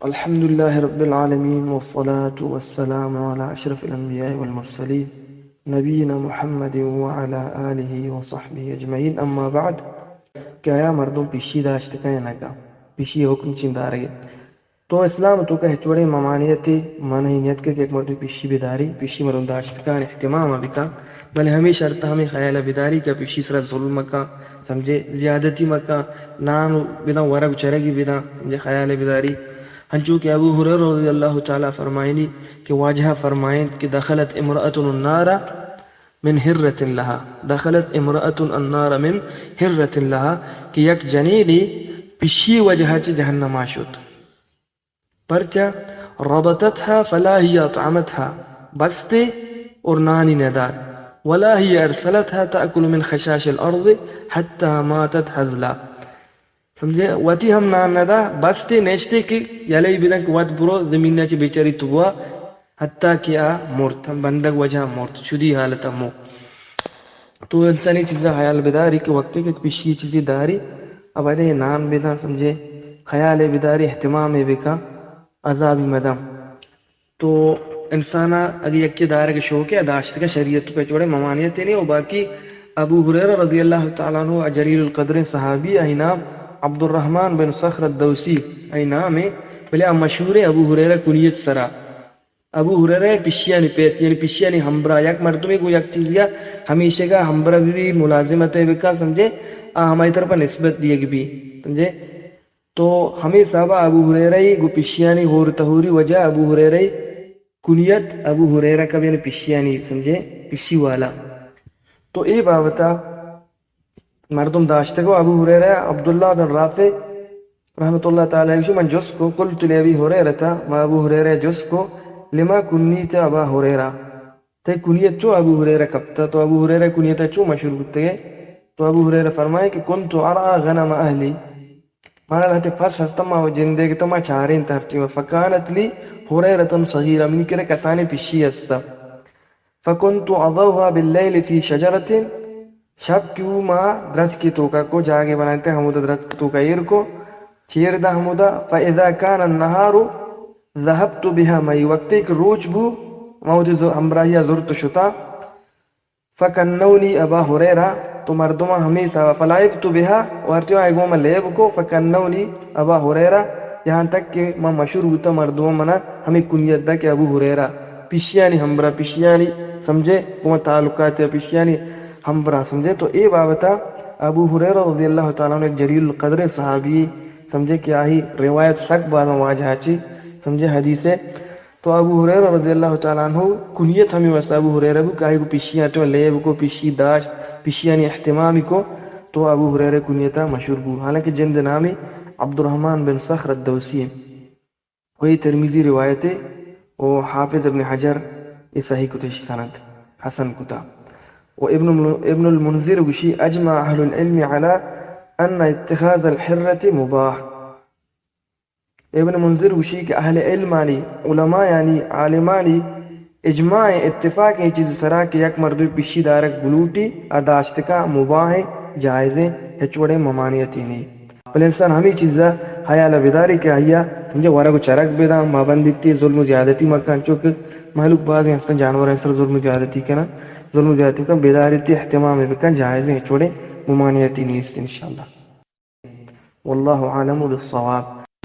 الحمد لله رب العالمين، والصلاة والسلام على أشرف الأنبياء والمرسلين، نبينا محمد وعلى آله وصحبه أجمعين. أما بعد، کہ آیا مردم پشی داشت کن یا نہ کن؟ پشی حکم چین دارگ؟ تو اسلام تو کہ ہچ وڑیں ممانعتے منع نیت کہ یک مردم پشی بداری، پشی مردم داشت کن، اہتمام بکن، بلے ہمیں شرط، ہمیں خیال بداری کہ پشی سرا ظلم مکن، سمجھے، زیادتی مکن، نان بدن، ورگ چرگی بدن، سمجھے، خیال بداری. ہنچو کہ ابو ہریرہ رضی اللہ تعالی فرمائنی کہ واجہ فرمائنت کہ دخلت امرأة النار من هرة لها، دخلت امرأة النار من هرة لها، کہ یک جنینے پشی وجہ چہ جہنما شت. پرچا؟ ربطتها فلا هي أطعمتها، بستے اور نانی نہ دات، ولا هي أرسلتها تأكل من خشاش الأرض حتى ماتت هزلا. سمجھے؟ وتی ہم نان نہ دا، بستے نشتے کہ یلئی بدن کہ وت برو زمین چہ بچری تو بوا، حتی کہ آ مرت، ہم بندگ وجہ مرت، شدی حالت ہمو. تو انسانی چیزا خیال بداری کہ وقتی کہ پشی چیزی داری، ابدے نان بدن، سمجھے، خیال بداری، اہتمام بکن، عذابی مدن. تو انسانا اگہ یکے دارگ شوق ہے، داشتگا، شریعت پہ چوڑے ممانعت نہیں. و باقی ابو ہریرہ رضی اللہ تعالی عنہ جلیل القدر صحابی، آئی نام عبدالرحمن بن صخر الدوسی آئی نام ہے، بلے آ مشہور ہے ابو ہریرہ کنیت سرا. ابو ہریرہ پشیانی پیت، یعنی پشیانی ہمبراہ، یک مردمے گو یک چیزیا ہمیشگا ہمبراہ بی، ملازمت بکا، سمجھے، آ ہمائی طرفا نسبت دیگ بی، سمجھے. تو ہمے حسابا ابو ہریرہ گو پشیانی ہور تہوری وجہ ابو ہریرہ کنیت ابو ہریرہ کب، یعنی پشیانی، سمجھے، پشی والا. تو اے بابتا مردم داشتگو ابو ہریرہ. عبداللہ بن رافع رحمت اللہ تعالی علیہ من جست کو، قلت لأبي هريرة، ما ابو ہریرہ جست کو، لما کنیت ابا ہریرہ، تئی کنیت چو ابو ہریرہ کپتا، تو ابو ہریرہ کنیت چو مشہور بوتگے؟ تو ابو ہریرہ فرمائے کہ كنت أرعى غنم أهلي، مارا لہتے پس ہستم، ما و جندے گتا، ما چارین ترتیب، فكانت لي هريرة صغيرة، منی کرے کسانی پشی ہستا. فكنت أضعها بالليل في شجرة، شپ کہ بو ما درچکے توکا کو، جاگے بنائینتے ہمودا درچک توکا ایر کو، چیر دا ہمودا. فإذا كان النهار ذهبت بها معي، وقتے کہ روچ بو، ما وتی ز-، ہمراہیا زرت شتا. فكنوني أبا هريرة، تو مردماں ہمے حسابا، فلعبت بها، وارتی آئی گوما لیب کو، فكنوني أبا هريرة، یہاں تک کہ من مشہور بوتا، مردماں منا ہمے کنیت دا کہ ابو ہریرہ، پشیانی ہمبراہ، پشیانی، سمجھے، گوما تعلقات، پشیانی ہمبراہ، سمجھے. تو اے بابتا ابو ہریرہ رضی اللہ تعالی عنہ یک جلیل القدر صحابی، سمجھے، کہ آئی روایت سک بازاں واجہ چی، سمجھے، حدیث ہے. تو ابو ہریرہ رضی اللہ تعالی عنہ کنیت ہمے واسطہ ابو ہریرہ بو کہ آئی گو پشیاں تو لیب کو، پشی داشت، پشیانی اہتمامی کو، تو ابو ہریرہ کنیتا مشہور بو. حالانکہ جند نامی عبدالرحمن بن صخر الدوسی ہے. و اے ترمذی روایت ہے، و حافظ ابن حجر اے صحیح کتے، سند حسن کتا. و ابن مل-، ابن المنذر گوشی، أجمع أهل العلم على أن اتخاذ الحرة مباح. ابن منذر گوشی کہ اہل علمانی، علمایانی، عالمانی اجماع، اتفاق ایں چیز سرا کہ یک مردمے پشی دارگ بلوٹی، آ داشتکا مباح، جائز، ہچ وڑیں ممانعتی نہیں. بلے انسان ہمے چیزا خیال بداری کہ آئیا سمجھے ورگ و چرگ بداں، ما بندیتی، ظلم و زیادتی مکن، چونکہ مہلوک بازیں ہستن جانوراں سر ظلم و زیادتی کنن، ظلم و زیادتی کن، بداریتی، اہتمام بکن، جائز، ہچ وڑیں ممانعتی نیست انشاءاللہ. واللہ اعلم بالصواب.